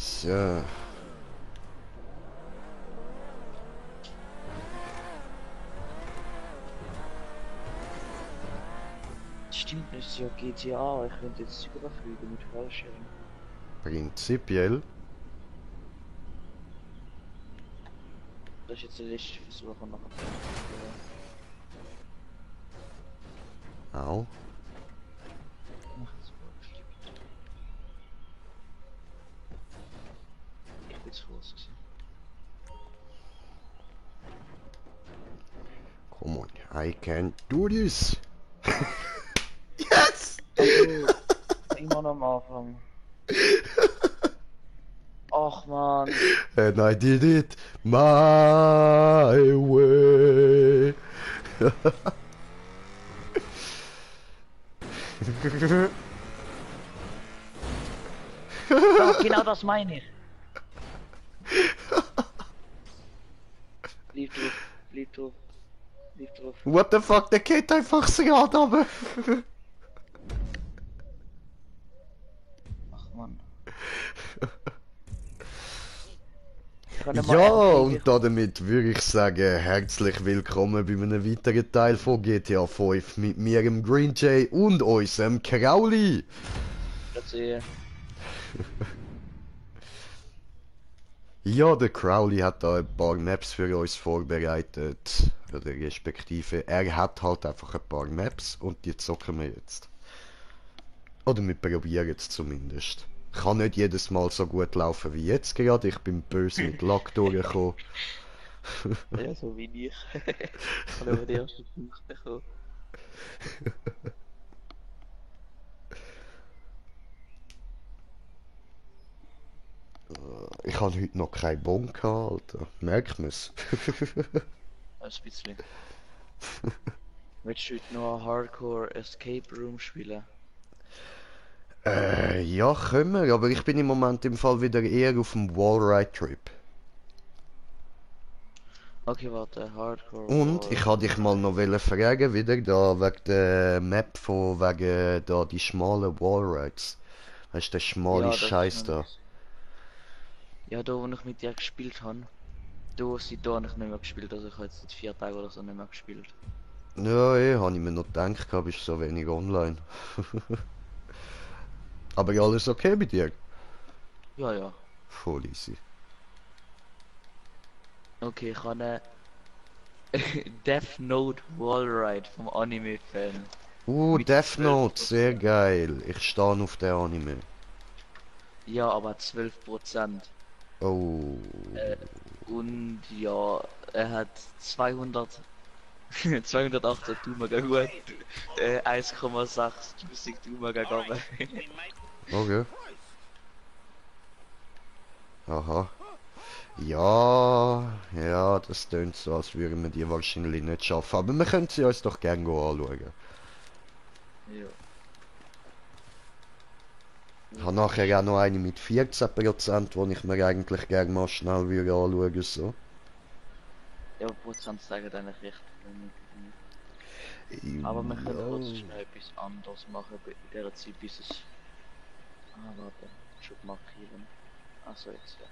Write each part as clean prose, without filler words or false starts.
So. Stimmt nicht, ja GTA, ich könnte jetzt überfliegen mit Fallschirm. Prinzipiell. Das ist jetzt der letzte Versuch und nachher Au. mach es überfliegt. Ich bin zu Fuß gewesen. Come on, I can do this. Yes! Also, immer noch am Anfang. Ach man. And I did it my way. Ja, genau das meine ich. Lief drauf, lief drauf, lief drauf. What the fuck, der geht einfach das Rad runter. Ach man. Ich kann nicht mal Ja, empfehlen. und damit würde ich sagen, herzlich willkommen bei einem weiteren Teil von GTA 5 mit mir, dem Green Jay und unserem Crowley. Erzähl. Ja, der Crowley hat da ein paar Maps für uns vorbereitet. Oder respektive, er hat halt einfach ein paar Maps und die zocken wir jetzt. Oder wir probieren es zumindest. Kann nicht jedes Mal so gut laufen wie jetzt gerade. Ich bin böse mit Lack durchgekommen. Ja, so wie ich. Ich habe aber die ersten Punkte bekommen. Ich habe heute noch keinen Bon gehabt, Alter. Merkt man's? Ein bisschen. Willst du heute noch ein Hardcore Escape Room spielen? Ja, können wir, aber ich bin im Moment im Fall wieder eher auf dem Wallride-Trip. Okay, warte, Hardcore Und ich wollte dich mal noch fragen, wieder da wegen der Map von wegen da die schmalen Wallrides. Weißt du, der schmale Ja, das ist Scheiß noch da. nichts. Ja, da wo ich mit dir gespielt habe, da seitdem habe ich nicht mehr gespielt, also ich habe jetzt seit 4 Tagen oder so nicht mehr gespielt. Ja, habe ich mir noch gedacht, bist so wenig online. Aber alles okay bei dir? Ja, ja. Voll easy. Okay, ich habe eine Death Note Wallride vom Anime-Fan. Mit Death Note, sehr 12%. geil. Ich stehe auf der Anime. Ja, aber 12%. Oh. Äh, und ja, er hat 200, 218 Tumaga gut, 1,6 Tausend Tumaga gegeben. Okay. Aha. Ja, ja, das tönt so, als würden wir die wahrscheinlich nicht schaffen. Aber wir können sie uns doch gerne anschauen. Ja, Ich habe nachher auch noch eine mit 14%, die ich mir eigentlich gerne mal schnell würde anschauen so. ja, Prozent sagen eigentlich recht wenig. Aber wir können kurz Ja. schnell etwas anderes machen in der Zeit, bis es... Ah, warte, schon markieren. Also jetzt, ja.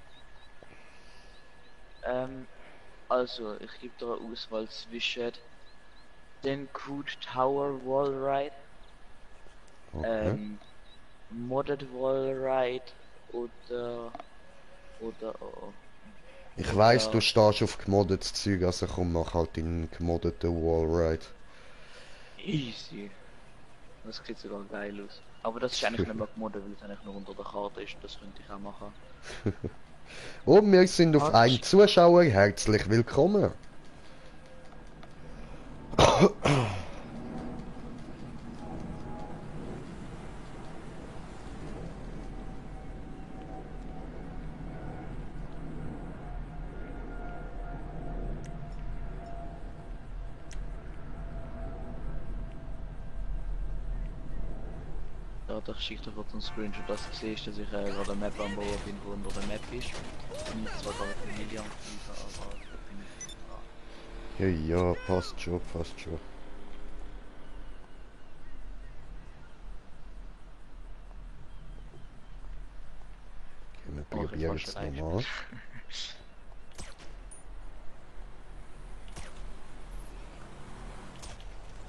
Also, ich gebe da eine Auswahl zwischen den Crude Tower Wallride, Okay. ähm, Modded Wallride oder oh, Ich weiss, du oder stehst auf gemoddetes Zeug, also komm, mach halt in gemoddeten Wallride. easy. Das sieht sogar geil aus. Aber das ist eigentlich nicht mehr gemoddet, weil es eigentlich nur unter der Karte ist. Das könnte ich auch machen. Und wir sind auf einen Arch. Zuschauer herzlich willkommen. Ja, da schicke ich dir kurz einen Screenshot, dass du siehst, dass ich gerade eine Map am Bauen bin, wo unter der Map ist. Bin ich zwar gerade Familie am Fliegen, aber da bin ich dran. Ja, ja, passt schon, passt schon. Gehen wir Oh, ich probiere hab es fast allein nochmal.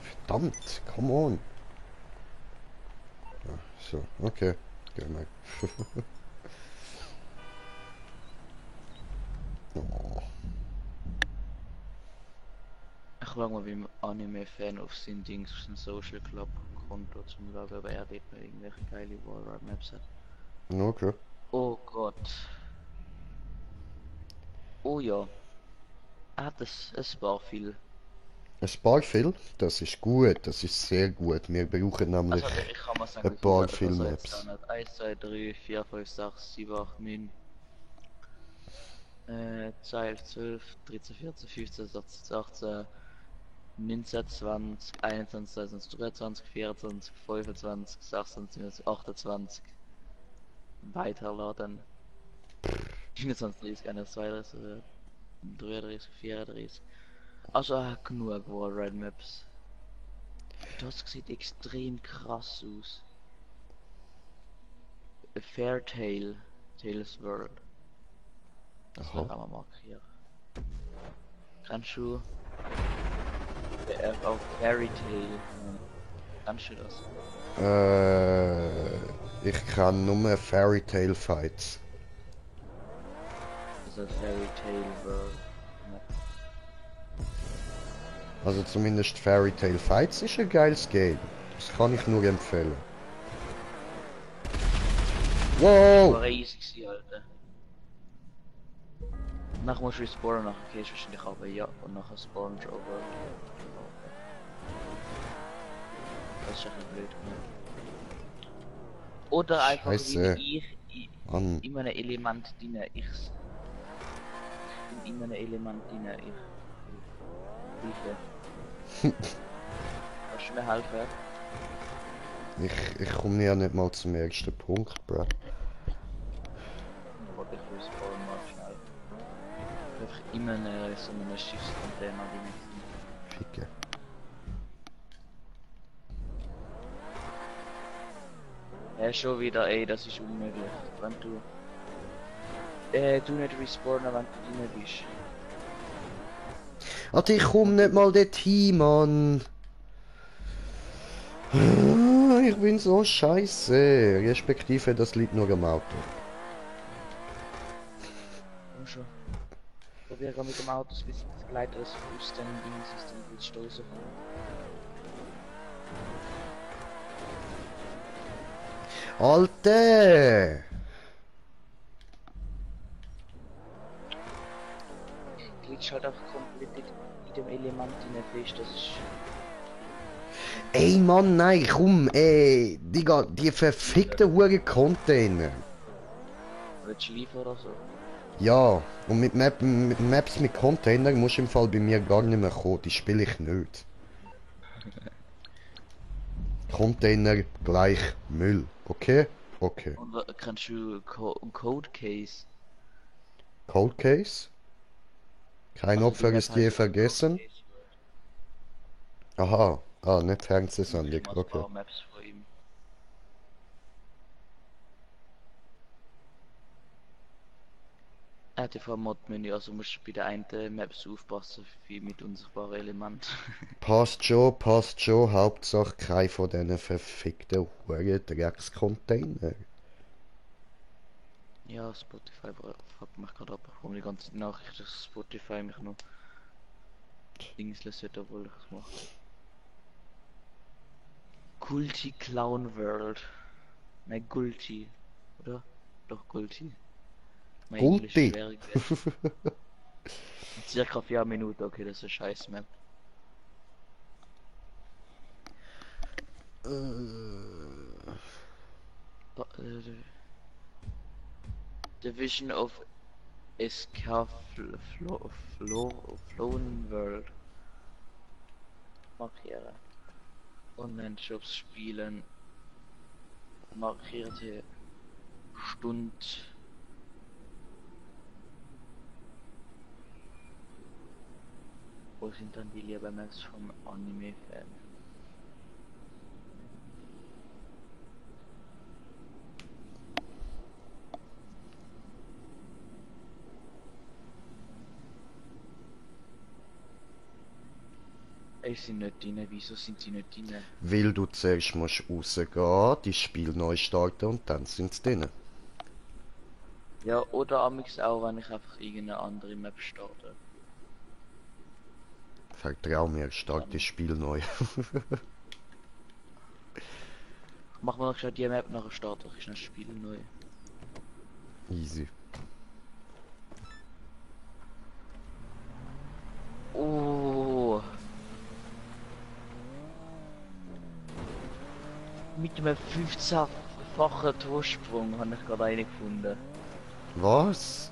Verdammt, come on. Ah, so, okay. Gehen wir. Oh. Ich schau mal beim Anime-Fan auf sein Dings, auf sein Social Club Konto zum schauen, ob er dort noch irgendwelche geile Wallride Maps hat. Okay. Oh Gott. Oh ja. Er hat ein paar viel. Ein paar viel, das ist gut, das ist sehr gut. Wir brauchen nämlich Also ich kann mal sagen, ein wie paar viele viel das er jetzt da Maps. hat. 1, 2, 3, 4, 5, 6, 7, 8, 9, 10, 11, 12, 13, 14, 15, 16, 18, 19, 20, 21, 22, 23, 24, 25, 26, 28. Weiterladen. 29, 30, 31, 32, 33, 34. Also er hat genug Wallride Maps. Das sieht extrem krass aus. A Fair Tale, Tales World. Das Aha. will ich auch mal markieren. Kannst du auf Fairy Tale? Kannst du das? Ich kann nur Fairy Tale Fights. Also Fairy Tale World. Map. Also zumindest Fairy Tale Fights ist ein geiles Game. Das kann ich nur empfehlen. Das Wow! war riesig, gewesen, Alter. Nachher musst du respawnen, nachher gehst du wahrscheinlich aber ja und nachher spawnst du over. Okay. Das ist ein bisschen blöd. Oder einfach Scheiße. wie Mann. in einem Element drin. Ich bin in einem Element drin. Hilfe. Kannst du mir helfen? Ich komme ja nicht mal zum ersten Punkt, bro. Warte, ich respawn mal schnell. Einfach in einem so einem Schiffscontainer drin. Ficke. Ja, schon wieder, ey, das ist unmöglich. Wenn du. Du nicht respawnen, wenn du drin bist. Alter, ich komm nicht mal dorthin, Mann. Ich bin so scheiße. Respektive, das liegt nur am Auto. Komm schon. Probiere mit dem Auto ein bisschen das Gleiter aus dem Ding-System ins Stoßen kommen. Alter! Glitch halt einfach komplett in dem Element drin fest, das ist. Ey Mann, nein, komm, ey. Digga, die verfickten Huren Container. Willst du liefern oder so? Ja, und mit Maps mit Container musst du im Fall bei mir gar nicht mehr kommen. Die spiele ich nicht. Container gleich Müll. Okay? Okay. Und kannst du Code Case? Cold Case? Kein Also die Opfer Map ist je heißt Code vergessen. Case. Aha. Ah, nicht Mach ich Fernsehsendung. mal ein Okay. paar Maps von ihm. Er hat ja vor Mod-Menü, also musst du bei der einen Maps aufpassen, wie mit unsichtbaren Elementen. Passt schon. Hauptsache kein von diesen verfickten Huren Dreckscontainer. Ja, Spotify fragt mich gerade ab, warum die ganze Nachricht, dass Spotify mich noch Dings lässt, obwohl ich es mache. Gulti Clown World. Nein, Gulti. Oder? Doch, Gulti. Mein Englisch Gulti! wäre gewesen. Circa 4 Minuten, okay, das ist ein scheiß Map. Da- äh, Division of Flown World. Markieren. Online-Shops spielen. Markierte Stund. Wo sind dann die Maps vom Anime-Fan? Es sind nicht drin. Wieso sind sie nicht drin? Weil du zuerst musst rausgehen, das Spiel neu starten und dann sind sie drin. Ja, oder amix auch, wenn ich einfach irgendeine andere Map starte. Vertrau mir, start das Spiel neu. Mach mal noch schnell die Map nachher starten. Ich das Spiel neu. Easy. Oh. Mit einem 15-fachen Torsprung habe ich gerade einen gefunden. Was?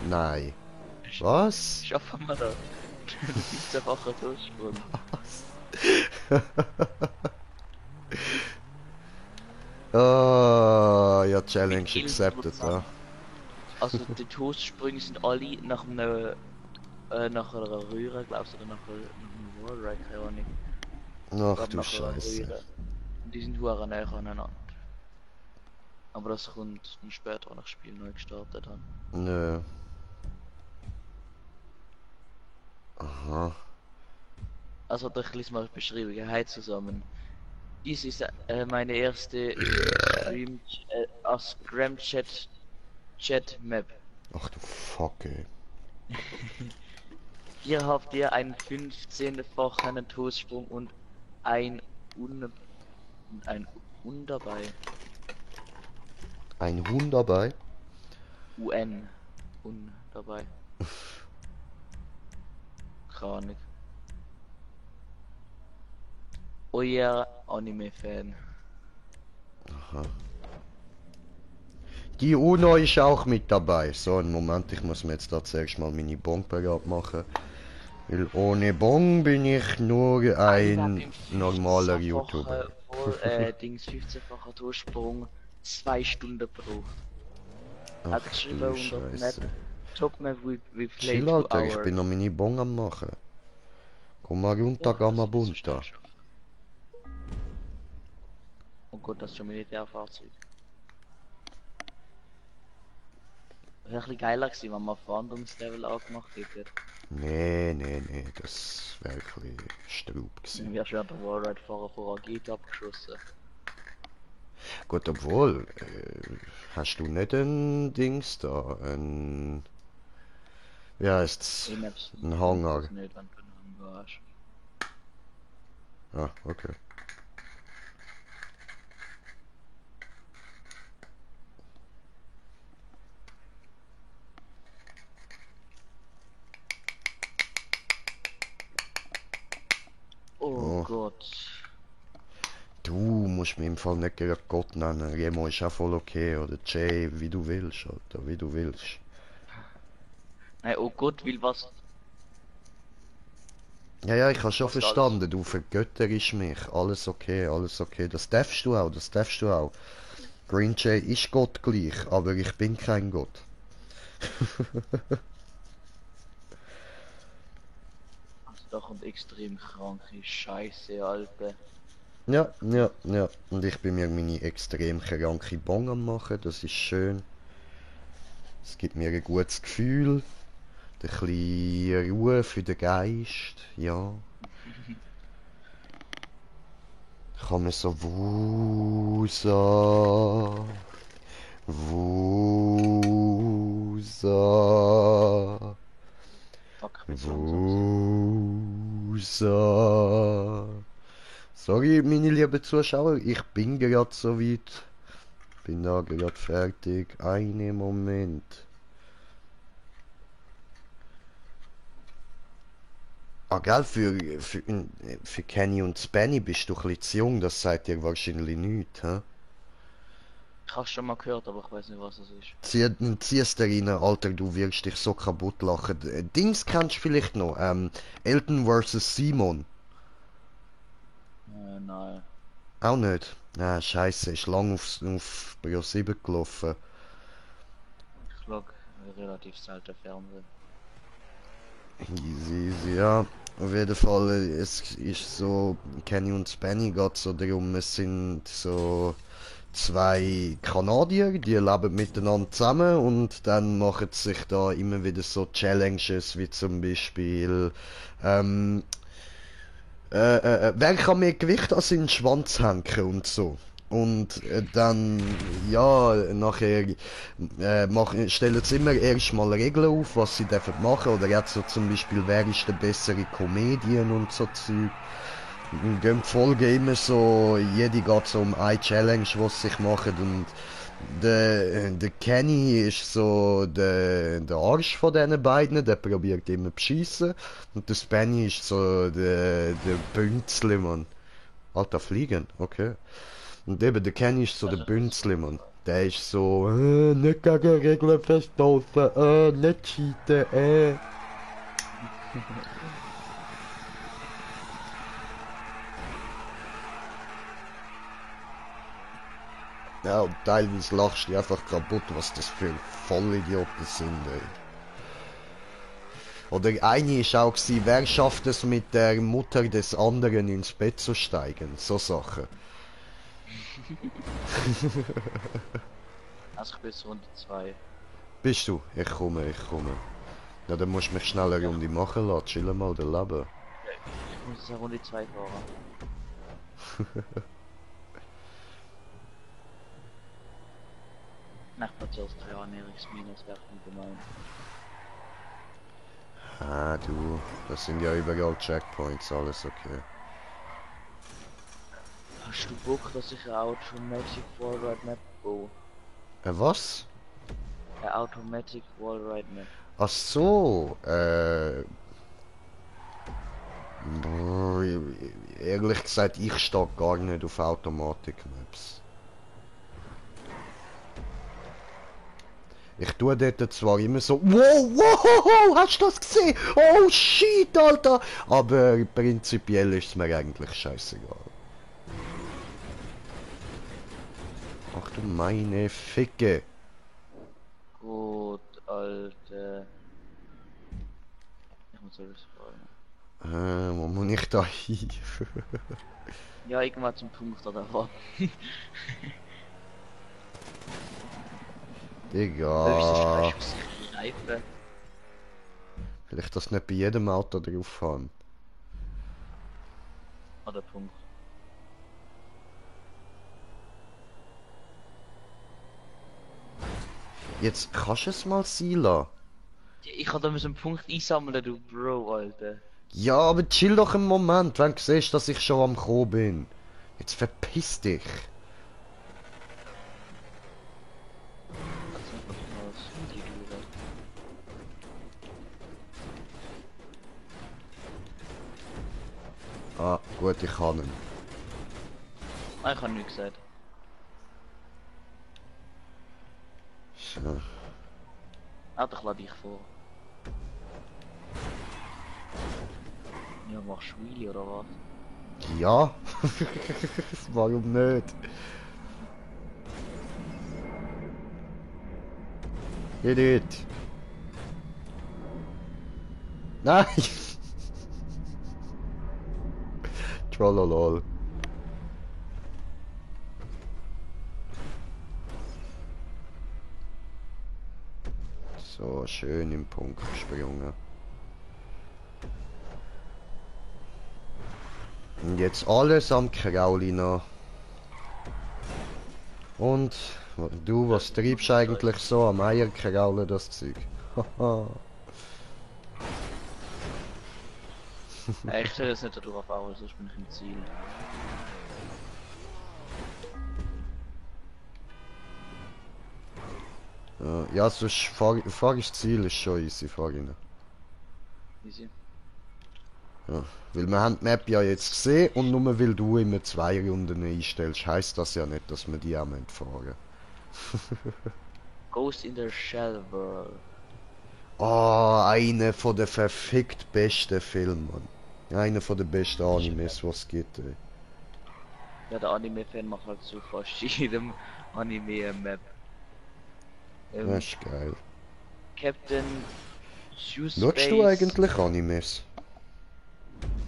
Nein. Was? Schaffen wir das? Ein 15-facher Torsprung. Ah, ja, Challenge Mit accepted, 11%. ja. Also die Torsprünge sind alle nach nach einer Röhre, glaubst du, oder nach einem Wallride, keine Ahnung. Ach Gerade du nach einer Scheiße. Röhre. Und die sind hure näher aneinander. Aber das kommt dann später, wenn ich das Spiel neu gestartet habe. Nö. Aha. Also ich lese mal die Beschreibung. Hi zusammen. Dies ist meine erste Scramchat Map. Ach du Fuck, ey. Hier habt ihr einen 15-fachen Torsprung und ein Un dabei. Ein Huhn dabei? Un dabei. Keine Ahnung. Euer Anime-Fan. Aha. Die UNO ist auch mit dabei. So, einen Moment, ich muss mir jetzt da zuerst mal meine Bon bereit machen. Weil ohne Bon bin ich nur ein normaler YouTuber. Dings 15-facher Torsprung 2 Stunden gebraucht. Hat Ach geschrieben du unter Map. Scheiße. Top Map we play Chill, 2 Alter, ich hours. bin noch meine Bon am machen. Komm mal runter, geh mal bunter. Oh Gott, das ist schon Militärfahrzeug. Wäre ein bisschen geiler gewesen, wenn man Fahndungslevel angemacht hätte. Nee, das wäre ein bisschen Straub Dann gewesen. wärst du ja der Wallride-Fahrer von Rakete abgeschossen. Gut, obwohl, hast du nicht ein Dings da, ein... Wie heißt's? E-Maps Ein Hangar. das nicht, wenn du einen Hangar hast. Ah, okay. Oh Oh. Gott. Du musst mich im Fall nicht gerade Gott nennen. Remo ist auch voll okay. Oder Jay, wie du willst, Alter, wie du willst. Nein, oh Gott, will was. Ja, ich habe schon Was alles? verstanden. Du vergötterst mich. Alles okay, alles okay. Das darfst du auch, das darfst du auch. Green Jay ist Gott gleich, aber ich bin kein Gott. Also da kommt extrem kranke Scheiße, Alter. Ja. Und ich bin mir meine extrem kranke Bon am machen. Das ist schön. Es gibt mir ein gutes Gefühl. Ein bisschen Ruhe für den Geist. Ja. Ich kann mir so wusa. Wusa. Fuck, ich bin so langsam. Wusa. Sorry, meine lieben Zuschauer, ich bin gerade so weit. Bin da gerade fertig. Einen Moment. Ah, gell, für Kenny und Spenny bist du ein bisschen zu jung, das sagt dir wahrscheinlich nichts, hä? Ich hab's schon mal gehört, aber ich weiß nicht, was es ist. Zieh's dir rein, Alter, du wirst dich so kaputt lachen. Dings kennst du vielleicht noch, Elton vs. Simon. Nein. Auch nicht? Ah, scheiße, ist lang auf Pro 7 gelaufen. Ich schlag relativ selten Fernsehen. Easy, ja. Auf jeden Fall, es ist so, Kenny und Spenny geht so darum, es sind so zwei Kanadier, die leben miteinander zusammen und dann machen sie sich da immer wieder so Challenges, wie zum Beispiel, wer kann mehr Gewicht an seinen Schwanz hängen und so. Und dann, ja, nachher stellen sie immer erstmal Regeln auf, was sie dürfen machen. Oder jetzt so zum Beispiel, wer ist der bessere Comedian und so Zeug. Gehen die Folge immer so, jede geht so um eine Challenge, was sie sich machen. Und der Kenny ist so der Arsch von diesen beiden, der probiert immer zu schiessen. Und der Spenny ist so der Bünzli, Mann. Alter, fliegen, okay. Und eben, der Kenny ist so der Also, Bünzli, Mann. Der ist so, nicht gegen Regeln verstoßen, nicht cheaten. Ja, und teilweise lachst du dich einfach kaputt, was das für Vollidioten sind, ey. Oder eine ist auch gewesen, wer schafft es mit der Mutter des anderen ins Bett zu steigen? So Sachen. also ich bin jetzt Runde 2. Bist du? Ich komme, ich komme. Ja, dann musst du mich schnell eine Ja, Runde machen lassen, chillen mal der Leben. ich muss jetzt Runde 2 fahren. Nachbarzuerst 3 Ernährungsminus wäre gemein. Ah, du, das sind ja überall Checkpoints, alles okay. Hast du Bock, dass ich ein Automatic Wallride Map baue? Was? Ein Automatic Wallride Map. Ach so, ehrlich gesagt, ich stehe gar nicht auf Automatik-Maps. Ich tue dort zwar immer so, wow, hast du das gesehen? Oh shit, Alter! Aber prinzipiell ist es mir eigentlich scheißegal. Ach du meine Ficke. Gut, Alter. Ich muss alles fragen. Wo muss ich da hin? Ja, irgendwann zum Punkt oder was? Digga. Höchstens Reifen. Vielleicht das nicht bei jedem Auto drauf haben. Oder Punkt. Jetzt kannst du es mal sein lassen. Ich kann da müssen einen Punkt einsammeln, du Bro, Alter. Ja, aber chill doch einen Moment, wenn du siehst, dass ich schon am Kommen bin. Jetzt verpiss dich. Kannst du einfach mal das Handy durch. Ah, gut, ich kann ihn. Ah, ich habe nichts gesagt. So. Ah, doch lade ich vor. Ja, machst du Wheelie oder was? Ja? Warum nicht? Idiot. Nein! Trollolol. So, schön im Punkt gesprungen. Und jetzt alles am Krauli noch. Und du, was treibst du eigentlich so am Eierkraulen, das Zeug? Haha. Ich stelle jetzt nicht darauf auf, sonst bin ich im Ziel. Ja, sonst fahr ich das Ziel, ist schon easy, fahr rein. Easy. Ja. Weil wir haben die Map ja jetzt gesehen und nur weil du immer 2 Runden einstellst, heisst das ja nicht, dass wir die auch fahren. Ghost in the Shell World. Oh, einer von der verfickt besten Filmen, Mann. Einer von den besten Animes, was es gibt, ey. Ja, der Anime-Fan macht halt zu fast jedem Anime-Map. Das ist geil. Captain Space. Schaust du eigentlich Animes?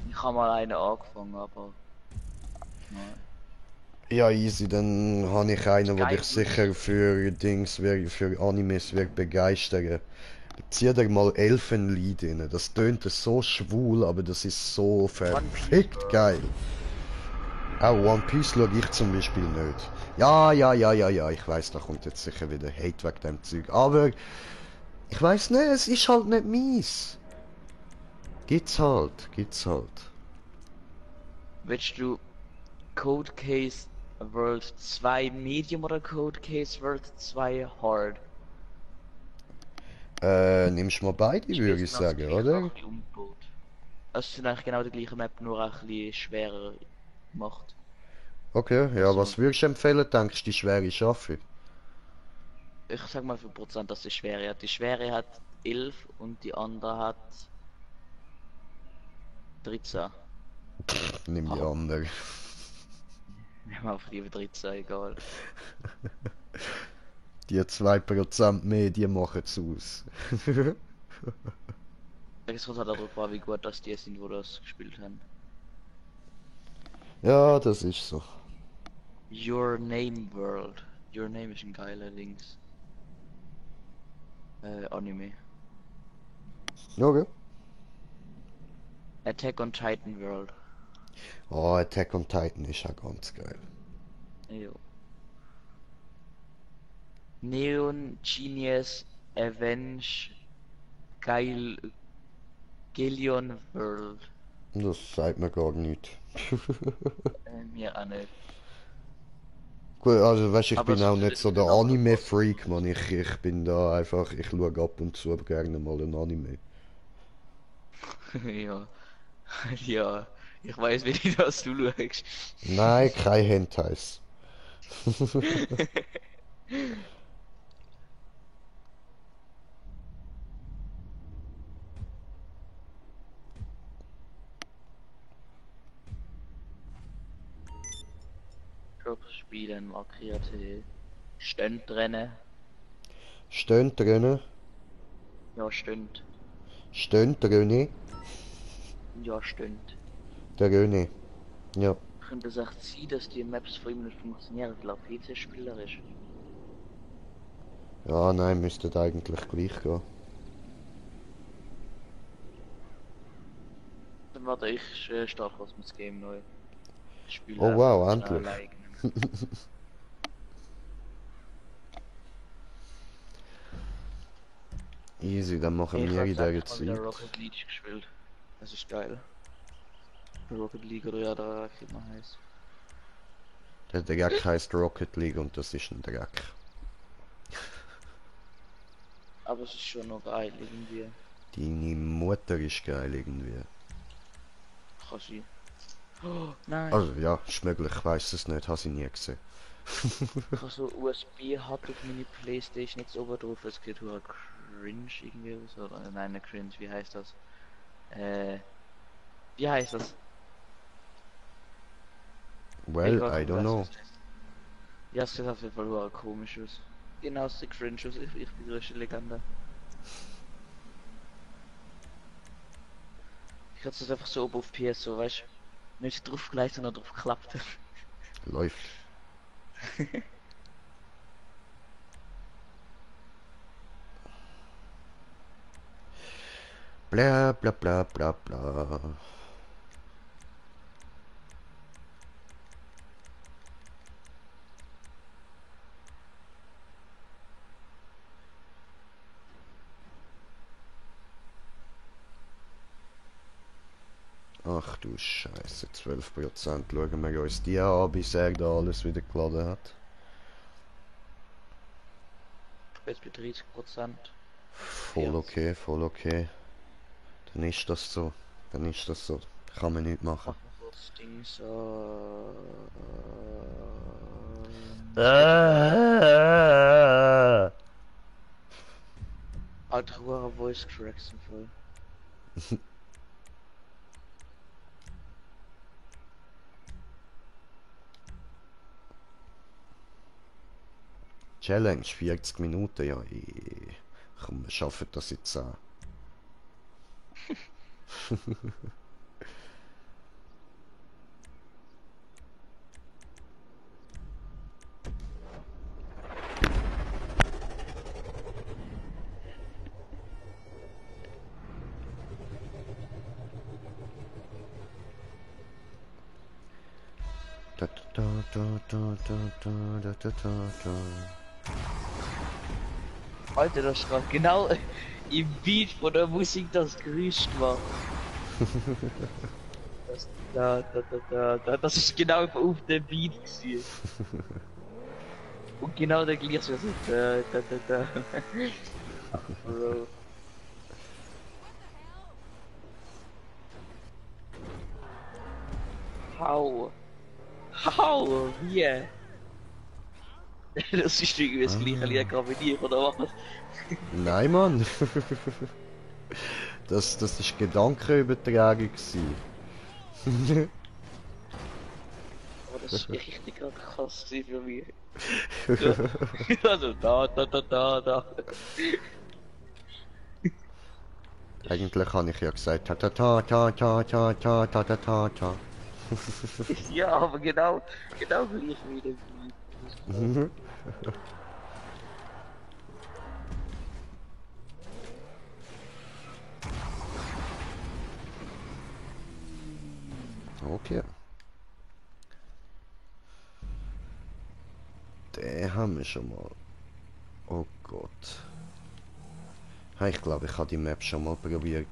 Ich habe mal eine angefangen, aber... Nein. Ja, easy, dann habe ich einen, der dich Sky sicher für Dings, für Animes wird begeistern. Zieh dir mal Elfenlied rein. Das tönt so schwul, aber das ist so One Piece verfickt World. geil. Auch One Piece schaue ich zum Beispiel nicht. Ja, ich weiß, da kommt jetzt sicher wieder Hate wegen dem Zeug. Aber ich weiß nicht, es ist halt nicht mies. Gibt's halt. Willst du Code Case World 2 Medium oder Code Case World 2 Hard? Nimmst mal beide, Ich würde weiß ich genau das sagen, gleiche, nur oder? ein bisschen umgebaut. Es sind eigentlich genau die gleiche Map, nur auch ein bisschen schwerer gemacht. Okay, ja, Also, was würdest du empfehlen, denkst du, die schwere schaffe? ich sag mal für Prozent, dass die Schwere hat. Die Schwere hat 11 und die andere hat 13. Nimm die Haha, andere. nehmen wir auf die 13, egal. Die 2% mehr, die machen es aus. Es kommt halt darauf an, wie gut das die sind, wo das gespielt haben. Ja, das ist so. Your Name World. Your Name ist ein geiler Links. Anime. Okay. Attack on Titan World. Oh, Attack on Titan ist auch ganz geil. Jo. Neon Genius Avenge Geil Gillion World. Das sagt mir gar nichts. Mir auch nicht. Gut, also weißt, ich Aber bin es auch ist nicht so in der den anderen Anime-Freak, kostenlos. man. Ich bin da einfach, ich schaue ab und zu gerne mal ein Anime. Ja. Ja. Ich weiß, wie du das du schaust. Nein, kein Hentais. Jobs spielen, markierte Stönt rennen. Stöhnt drinnen, Ja, stönt. stöhnt René, Ja, stönt. der René. Ja. Könnte es echt sein, dass die Maps von ihm nicht funktionieren, weil er PC-Spieler ist. Ja, nein, müsste eigentlich gleich gehen. Dann warte ich, starte kurz mit das Game neu. Ich spiele Oh einfach wow, kurz endlich. alleine. Easy, dann machen Ich wir habe in jetzt dieser endlich mal wieder Zeit. Rocket League gespielt. Das ist geil. Rocket League oder ja, da wie man heißt. Der Dreck heißt Rocket League und das ist ein Dreck. Aber es ist schon noch geil irgendwie. Deine Mutter ist geil irgendwie. Kann sein. Oh, nein! Also ja, ist möglich, ich weiß es nicht, habe sie nie gesehen. Ich habe so USB hat auf meine Playstation jetzt oben drauf. Es geht nur cringe irgendwie so. Oder nein, nicht cringe, wie heißt das? Äh, wie heißt das? Well, Egal, I komm, don't was know. ist das? Ja, es sieht auf jeden Fall nur komisch aus. Genau, es sieht cringe aus. Ich bin größte Legende. Ich hatte es einfach so oben auf PS, so weißt du. Nicht drauf gleich, sondern drauf geklappt. Läuft. Bla bla bla bla bla. Ach du Scheiße, 12%. Schauen wir uns die an, bis er da alles wieder geladen hat. Jetzt bei 30%. Voll 40. okay, voll okay. Dann ist das so. Dann ist das so. Kann man nicht machen. Mach mal kurz das Ding so. Es geht nicht mehr. Alter, hoher Voice Cracks sind voll. Challenge, 40 Minuten, ja. Komm, wir schaffen das jetzt an. Alter, das ist gerade genau im Beat von der Musik das Geräusch gemacht. Das, das ist genau auf dem Beat gewesen. Und genau der gleiche so da. Ach, Bro. How? How? Wie? Das ist irgendwie das gleiche Lied gerade wie dir, oder was? Nein, Mann. Das ist Gedankenübertragung gewesen. Aber das ist richtig krass gewesen für mich. Ja. Also da. Eigentlich habe ich ja gesagt, ta ta ta ta ta ta ta ta ta ta ta. Ja, aber genau gleich wie der Beat. Das ist krass. Okay. Den haben wir schon mal. Oh Gott. Ha, ich glaube, ich habe die Map schon mal probiert.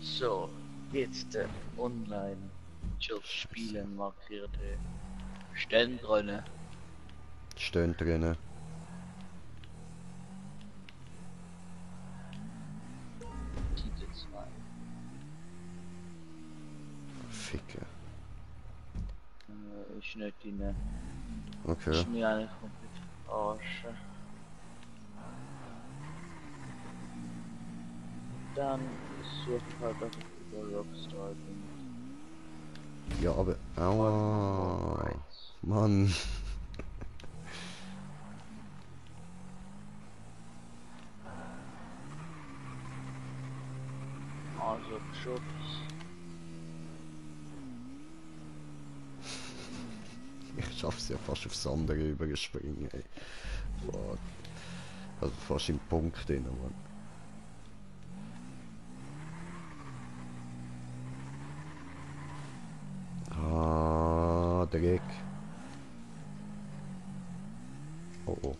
So, jetzt online Job spielen markierte Stellen. Stehen drinnen. Titel 2. Ficke. Ich nicht die Okay. ist mir eigentlich komplett Arsch. Dann suche ich halt einfach über Rockstar bin. Ja, aber... Aua. Mann. Also Schutz. Ich schaff's ja fast aufs andere übergespringen, ey. Fuck. Also fast im Punkt drin, Mann. Ah, Dreck. Oh oh.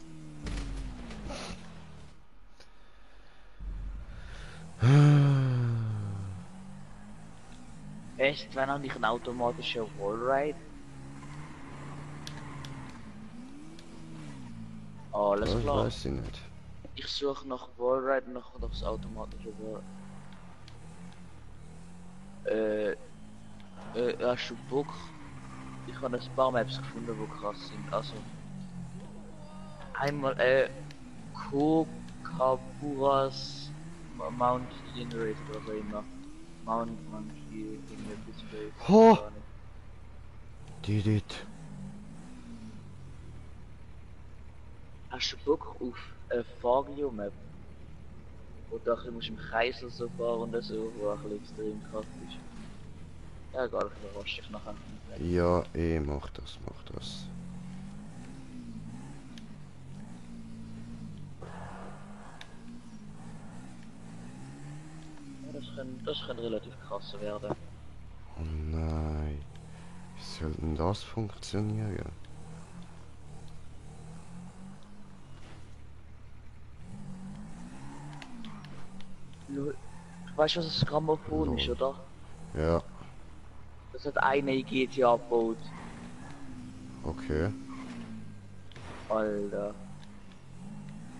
Echt, wenn auch nicht ein automatischer Wallride? Alles Das klar. weiß ich nicht. Ich suche nach Wallride und nach das automatische Wallride. Hast du Bock? Ich habe ein paar Maps gefunden, die krass sind. Also einmal Kokaburas Mount Generate oder so immer. Mount Monkey in der Display. Ho! Did it. Hast du Bock auf eine Fagio Map? Wo du ein bisschen im Kreis oder so fahren und so, wo ein bisschen extrem krass ist. Ja, egal, ich überrasche dich nachher. Ja, mach das, mach das. Ja, das kann relativ krass werden. Oh nein. Wie soll denn das funktionieren? Du weißt, was das Grammophon ist, Lol. oder? Ja, Das hat eine GTA gebaut. okay. Alter,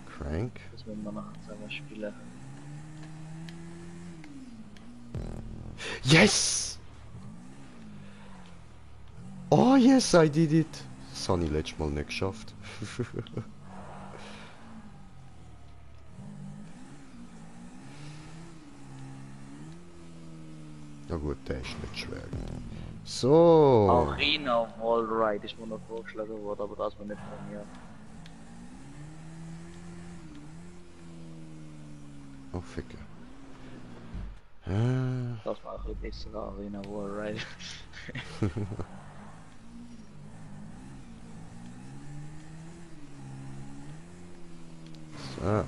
Crank. das müssen wir nachher zusammen spielen. Yes! Oh yes, I did it! Das habe ich letztes Mal nicht geschafft. Na gut, der ist nicht schwer. So. Arena Wallride ist mir noch vorgeschlagen worden, aber das war nicht von mir. Oh, Ficke. Das war ein bisschen besser, Arena Wallride. So.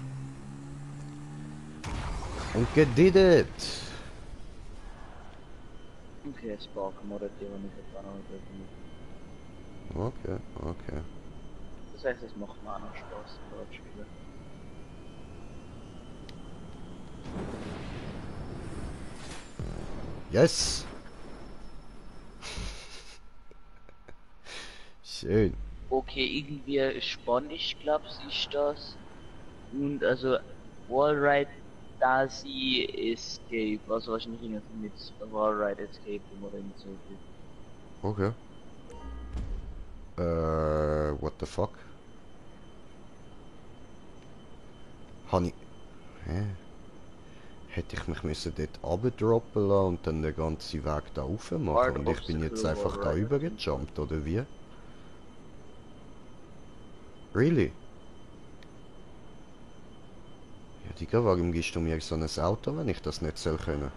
fucking did it! Okay, Spark modded die aber nicht getan. Okay, okay. Das heißt, es macht mir auch noch Spaß, dort spielen. Yes! Schön. Okay, irgendwie Spanisch, glaubst ist das. Und also Wallride Daisy Escape, also wahrscheinlich irgendwie mit Wallride Escape oder irgend so. Okay. What the fuck? Hani. Hä? Hätte ich mich müssen dort abdroppen lassen und dann den ganzen Weg da rauf machen Hard und ich bin jetzt Obstacle einfach da Wallride. übergejumpt, oder wie? Really? Ja, Digga, warum gibst du mir so ein Auto, wenn ich das nicht soll können?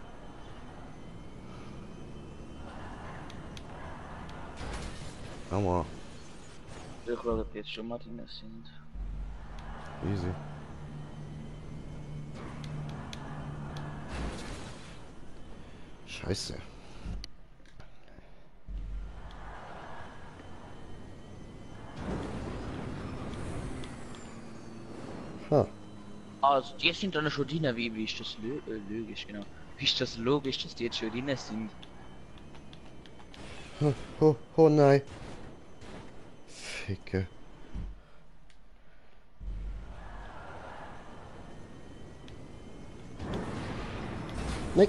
Aua, Ich glaube, dass jetzt schon mal drin sind. easy. Scheiße. Ha, Also, die sind dann schon drin, wie ist das logisch, genau. Wie ist das logisch, dass die jetzt schon drin sind? oh nein. Ficke. Nein.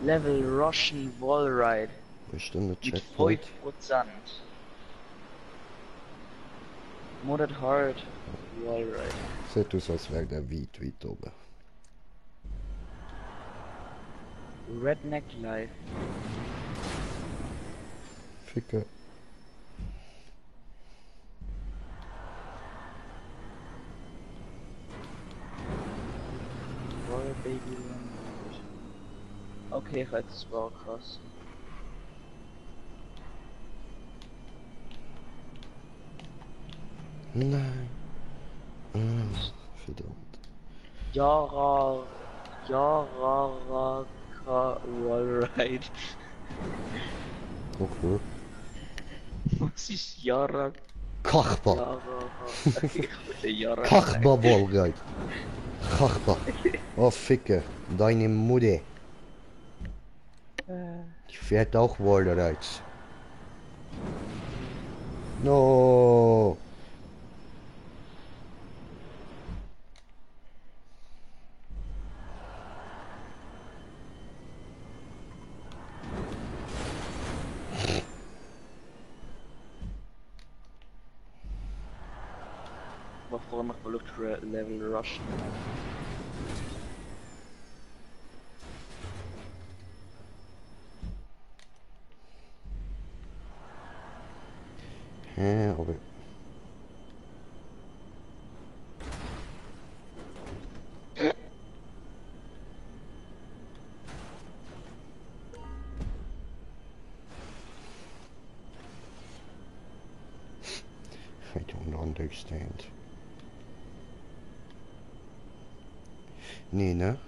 Level Russian Wallride Wo ist denn der mit Checkpoint? 5%. Modded Hard Wallride. Sieht aus, als wäre der weit oben. Redneck Life. Ficke. Royal Baby Run. Okay, das war krass. Nein. Verdammt. Yararaka Wallride. Okay. Was ist Yara? Kachba. Yara. Ich wollte Yara. Kachba Ballreit. Kachba. Oh Ficke. Deine Mutter. Die fährt auch Wallrides. No. War vorher noch mal Level Rush. Hä, aber... I don't understand. Nee, ne?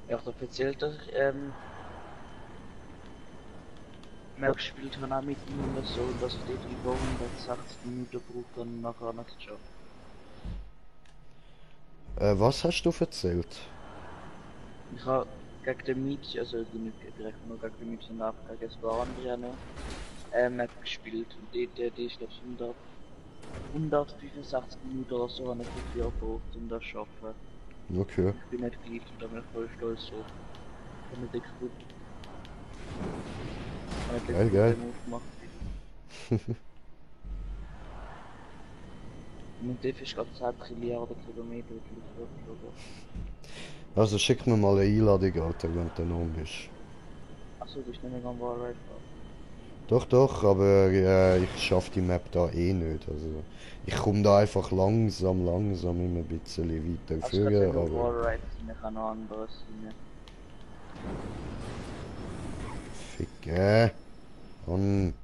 Er hat erzählt, dass ich mehr gespielt habe auch mit ihm oder so, und dass ich dort über 160 Minuten brauche, dann nachher nicht zu schaffen. Was hast du erzählt? Ich habe gegen den Meet, also nicht direkt nur gegen den Meet, sondern auch gegen das paar andere noch, Map gespielt. Und die ist glaube ich 165 Minuten oder so, habe ich dafür gebraucht, um das zu schaffen. Okay. Ich bin nicht geliebt und da bin ich voll stolz drauf. Ich habe dick gut. Geil, geil. Gemacht. Und der ist gerade 10 Milliarden Kilometer geflogen. Also schick mir mal eine Einladung, Alter, wenn du noch bist. Achso, du bist nicht mehr am Wallride fahren. Doch, aber ich schaff die Map da eh nicht. Also ich komme da einfach langsam immer ein bisschen weiter Also führen, kann aber... Wallride sein, kann noch anderes sein. Ficken. Und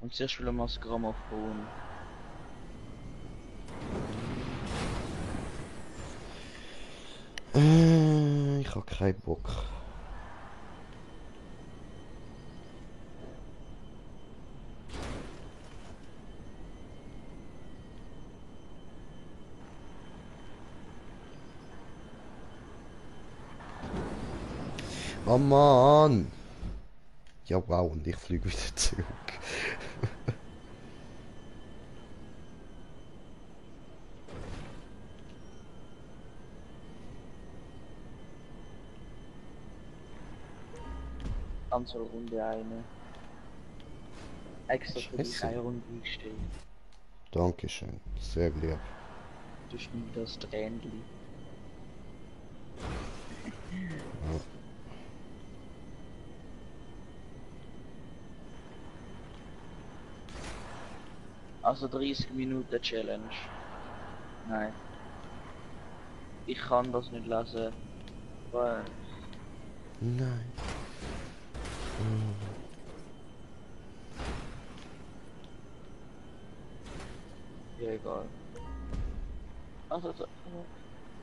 Und zuerst will mal das Grammophon. ich hab keinen Bock. Oh Mann! Ja wow, und ich fliege wieder zurück. Anzahl Runde eine. Extra für dich Scheiße. eine Runde eingestellt. Dankeschön, sehr lieb. Du schnitt das Tränchen. Also 30 Minuten Challenge. Nein. Ich kann das nicht lesen. Weil Nein. ja egal. Also,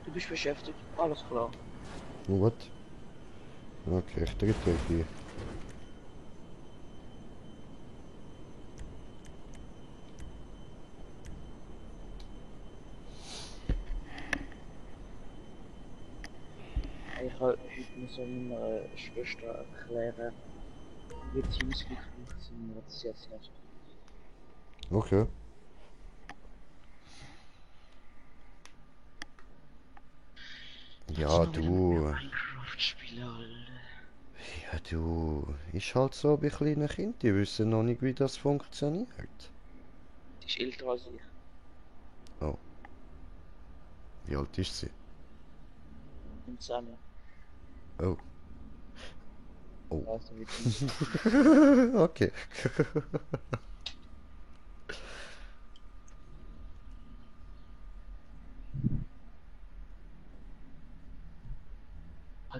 du bist beschäftigt. Alles klar. What? Okay, ich drücke hier. Ich habe heute müssen meiner Schwester erklären, wie Teamspeak funktioniert. Das ist jetzt nicht. Okay. Also Ja, noch wieder mit mir du. Minecraft spielen, Alter. Ja, du. Ist halt so bei kleinen Kindern, die wissen noch nicht, wie das funktioniert. Die ist älter als ich. Oh. Wie alt ist sie? Und zusammen. Oh. Oh. Weißt du, wie Teamspeak okay.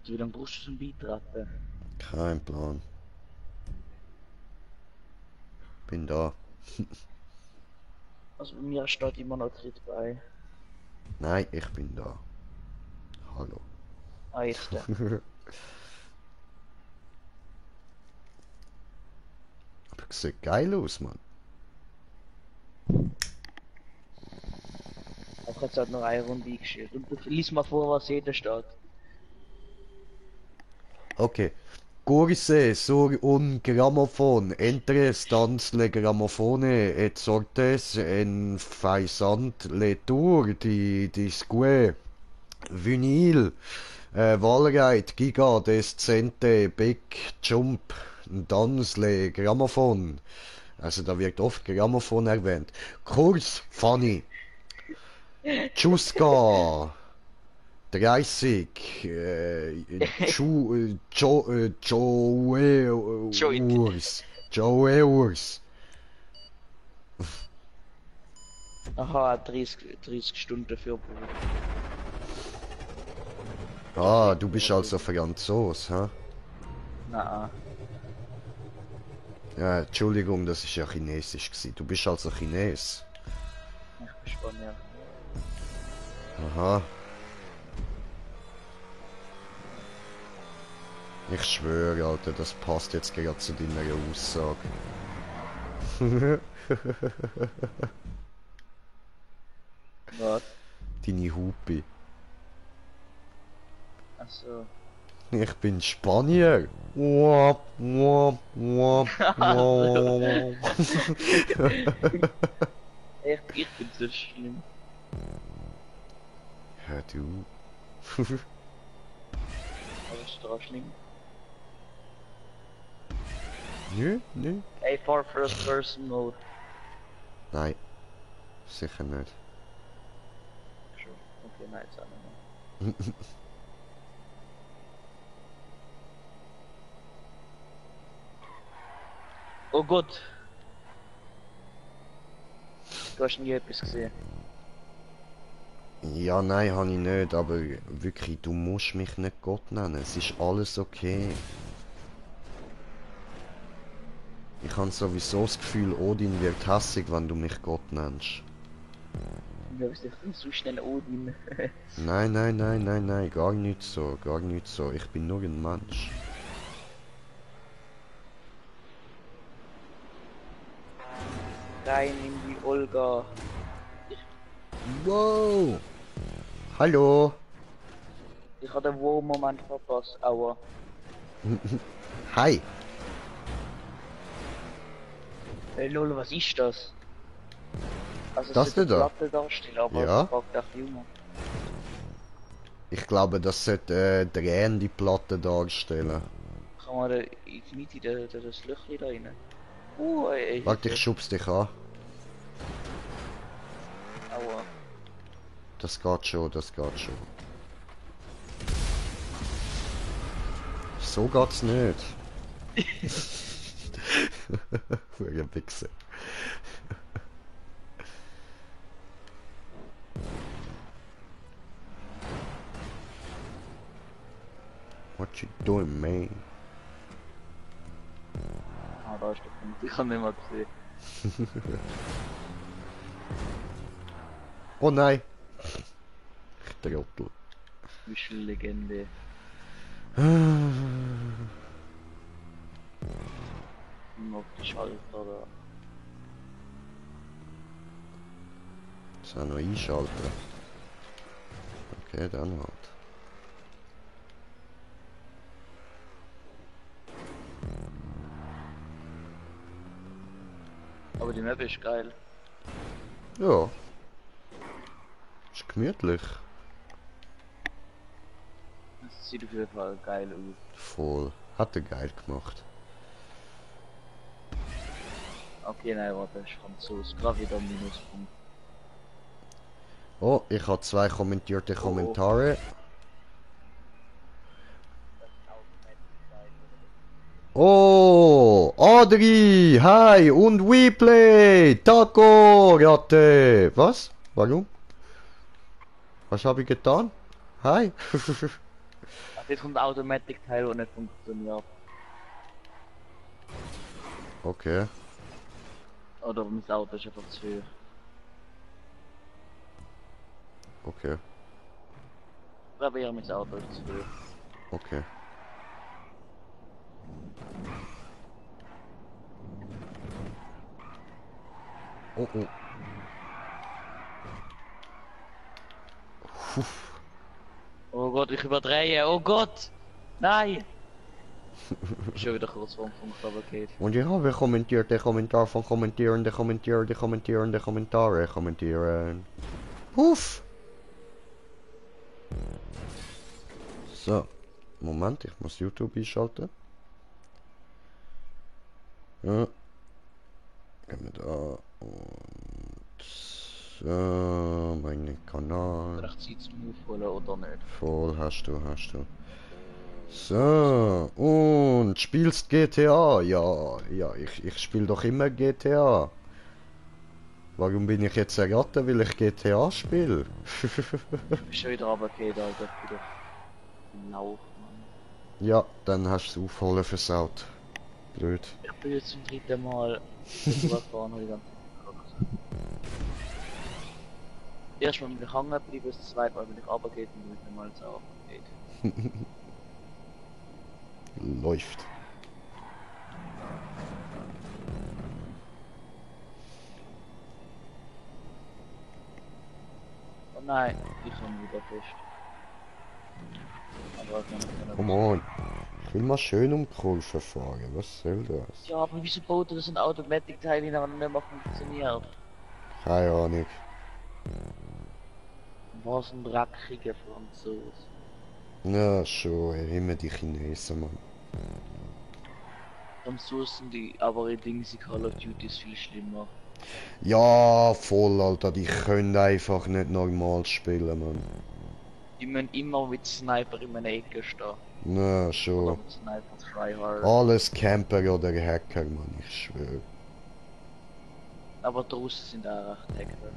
hat, wie lange brauchst du zum Beitreten? Kein Plan. Bin da. Also bei mir steht immer noch Tritt bei. Nein, ich bin da. Hallo. Ah, jetzt. Aber sieht geil aus, Mann. Ich habe jetzt halt noch eine Runde eingestellt. Und lies mal vor, was jeder steht. Okay. Curse sur un gramophone, entre stans le gramofone et sortes en faisant le tour di disque vinyl, Walreit, Giga, Descente, Beck, Jump, dans le Grammophon. Also da wird oft Grammophon erwähnt. Kurs, Funny, Tschüska, 30, Joeurs. Joeurs. Aha, 30 Stunden dafür brauchen. Ah, du bist also Franzos, hä? Na, Ja, Entschuldigung, das ist ja Chinesisch gewesen. Du bist also Chines. ich bin Spanier. Aha. Ich schwöre, Alter, das passt jetzt gerade zu deiner Aussage. Was? Deine Hupe. Achso. Ich bin Spanier. Wap, wap, wap, wap. Ich bin so schlimm. Ja, du. Aber ist doch schlimm. Nö, nö. Ey, for first person mode. Nein. Sicher nicht. Schon. Okay, nein, jetzt auch nicht mehr. Oh Gott. Du hast nie etwas gesehen. Ja, nein, habe ich nicht, aber wirklich, du musst mich nicht Gott nennen. Es ist alles okay. Ich habe sowieso das Gefühl, Odin wird hässig, wenn du mich Gott nennst. Ja, bist du so schnell Odin? Nein, nein, nein, nein, nein, gar nicht so, gar nicht so. Ich bin nur ein Mensch. Rein in die Olga. Wow! Hallo! Ich habe den Wow-Moment verpasst, aua. Hi! Hey lol, was ist das? Also Das es sollte da? Platte darstellen, aber Ja. es packt auch Junge. Ich glaube, das sollte drehende Platte darstellen. Kann man da Infinity das Löchchen da rein? Ey, Warte, ich schub's dich an. aua. Das geht schon, das geht schon. So geht's nicht. Für ein Wichser. What you doing, man? Ah, da ist der Punkt. Ich habe nicht mal gesehen. Oh nein! Ich Trottel. Büschel-Legende. Auf die Schalter da. Das auch noch einschalten. Okay, dann halt. Aber die Map ist geil. Ja. Ist gemütlich. Das sieht auf jeden Fall geil aus. Voll. Hat er geil gemacht. Okay, nein, warte, ist Franzos. Gerade wieder ein Minuspunkt. Oh, ich habe 2 kommentierte Kommentare. Oh, Adri, hi und WePlay, Taco, Ratte. Was? Warum? Was habe ich getan? Hi. Ach, jetzt kommt der Automatic-Teil, der nicht funktioniert. Okay, Oder mein Auto ist einfach zu hoch. okay, Probier mein Auto ist zu hoch. okay. Oh, oh. Puff. Oh Gott, ich überdrehe. Oh Gott! Nein! Ist schon wieder kurz vorm Punkt, aber geht. Und ich habe kommentiert, der Kommentar von kommentierende Kommentare kommentieren. Puff. So, Moment, ich muss YouTube einschalten. Ja. Gehen wir da und so, meinen Kanal. Vielleicht Zeit zum Aufholen oder nicht. Voll, hast du. So, und spielst GTA? Ja, ich spiele doch immer GTA. Warum bin ich jetzt erraten, weil ich GTA spiele? Ist schon wieder runtergefallen, Alter. Ich bin doch Lauch, Mann. Ja, dann hast du das Aufholen versaut. Blöd. Ich bin jetzt zum 3. Mal überfahren, habe ich ganz geguckt. Erstmal bin ich hängen geblieben, das zweite Mal bin ich runtergeht und das dritte Mal ist auch geht. Läuft. Oh nein, ich habe wieder fest. Aber ich kann nicht Come on. Ich will mal schön um die Kurve fahren. Was soll das? Ja, aber wieso baut das ein Automatic-Teil, die noch nicht mehr funktioniert? Keine Ahnung. Was ein dreckiger Franzos. Na schon, immer die Chinesen, Mann. Franzosen, die aber in Dings Call of Duty ist viel schlimmer. Ja, voll, Alter. Die können einfach nicht normal spielen, Mann. Die müssen immer mit Sniper in einer Ecke stehen. Na Oder schon. mit Sniper Tryhard. Alles Camper oder Hacker, Mann. Ich schwöre. Aber die Russen sind auch recht Hacker.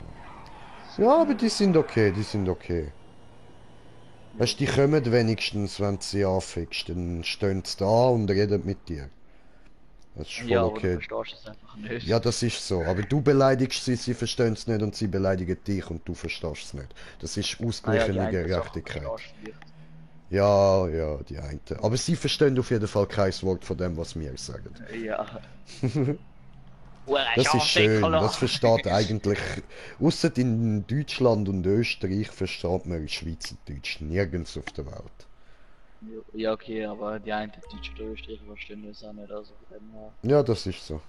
Ja, aber die sind okay, die sind okay. Weißt du, die kommen wenigstens, wenn du sie anfickst. Dann stehen sie da und reden mit dir. Das ist voll Ja, aber du okay. verstehst es einfach nicht. Ja, das ist so. Aber du beleidigst sie, sie verstehen es nicht und sie beleidigen dich und du verstehst es nicht. Das ist Ah ja, die ausgeglichene einen Sachen Gerechtigkeit. verstehst du vielleicht. Ja, ja, die eine. Aber sie verstehen auf jeden Fall kein Wort von dem, was wir sagen. Ja. Hure Das ist schön. Das Schafsäckler! versteht eigentlich. Ausser in Deutschland und Österreich versteht man Schweizerdeutsch nirgends auf der Welt. Ja, okay, aber die einen Deutsche oder Österreicher verstehen das auch nicht, also von dem her. Ja, das ist so.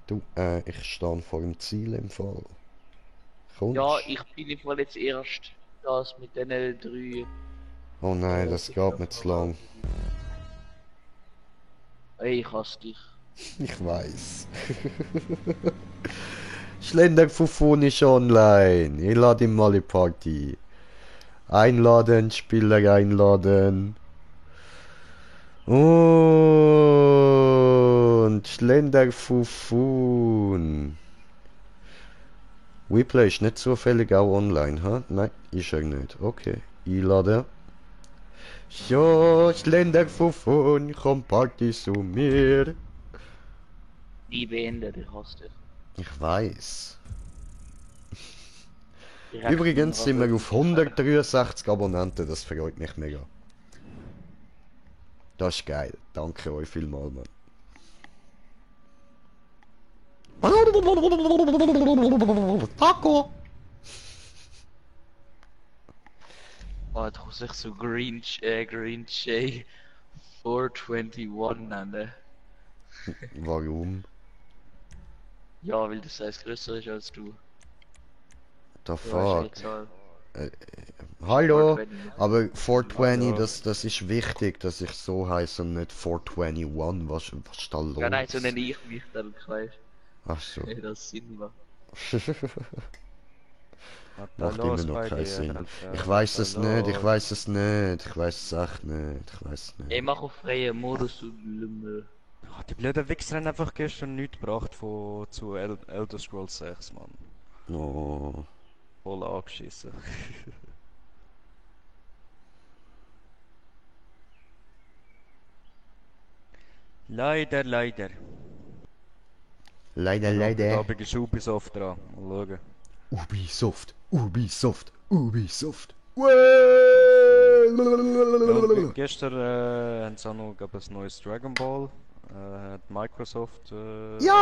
Du, ich stehe vor dem Ziel im Fall. Ja, Kommst? ich bin im Fall jetzt erst das mit den drei Oh nein, das geht mir zu lang. Ey, ich hasse dich. Ich weiß. Schlenderfuffun ist online. Ich lade ihn mal in die Party. Einladen, Spieler einladen. Und Schlenderfuffun. Weplay ist nicht zufällig auch online, ha? Nein, ist er nicht. Okay, einladen. Ja, Schlenderfuffun, komm Party zu mir. Die beendet, ich hasse dich. Ich weiß. Direkt Übrigens sind wir auf Rasierung. 163 Abonnenten, das freut mich mega. Das ist geil. Danke euch vielmals, Mann. Taco! Oh, da muss ich so Green Jay 421 nennen. Warum? Ja, weil das heißt größer ist als du. The Du hast fuck? eine Zahl. Hallo? 420. Aber 420, Hallo. das ist wichtig, dass ich so heiße und nicht 421. Was ist da los? Ja, nein, so nenne ich mich dann, weißt Ach so. du. Das Sinn war. Was da Macht immer los noch bei keinen dir, Sinn. Alter? Ich weiß Was es da nicht, ich los? weiß es nicht, ich weiß es echt nicht, ich weiß es Ey, nicht. mach auf freien Modus, du Lümmel. Ah, die blöden Wichser haben einfach gestern nichts gebracht zu Elder Scrolls 6, Mann. Oh. Voll angeschissen. Leider, leider. Leider, Heute leider. Abend ist Ubisoft dran. Mal schauen. Ubisoft, Ubisoft, Ubisoft. Ja, gestern haben sie auch noch glaub, ein neues Dragon Ball. Hat Microsoft Ja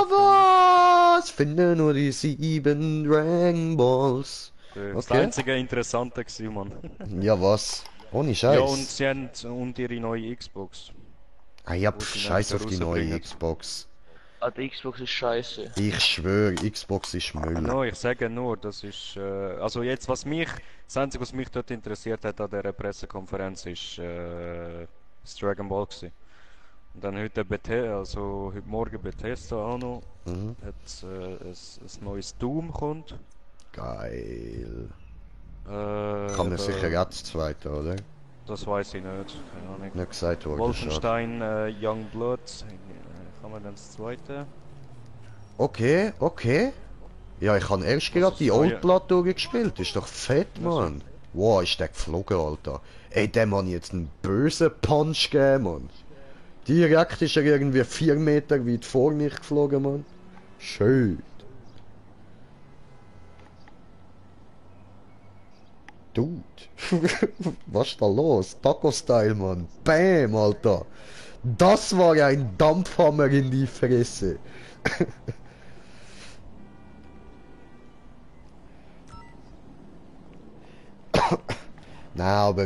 angekündigt. was? Finde nur die 7 Dragon Balls. Das Okay. einzige Interessante gewesen, Mann. Ja was? Ohne Ja, und Scheiß. sie haben ihre neue Xbox. Ah ja, wo sie Scheiß auf die nächstes neue rausbringen. Xbox. Ah, die Xbox ist scheiße. Ich schwöre, Xbox ist Müll. No, ich sage nur, das ist, also jetzt, das Einzige, was mich dort interessiert hat an dieser Pressekonferenz, ist das Dragon Ball gewesen. Und dann heute Morgen Bethesda auch noch, Mhm. hat ein neues Doom kommt. Geil. Äh, Kann man eben, sicher jetzt zweite, oder? Das weiß ich nicht, keine Ahnung. Nicht gesagt worden, schade. Wolfenstein Youngblood, kann man dann das zweite? Okay, okay. Ja, ich habe erst gerade ist die das neue? Old Blood gespielt. Ist doch fett, Also. Mann. Wow, ist der geflogen, Alter. Ey, dem hat jetzt einen bösen Punch gegeben, Mann. Direkt ist er irgendwie 4 Meter weit vor mich geflogen, Mann. Schön. Dude. Was ist da los? Taco-Style, Mann. Bam, Alter. Das war ein Dampfhammer in die Fresse. Nein, aber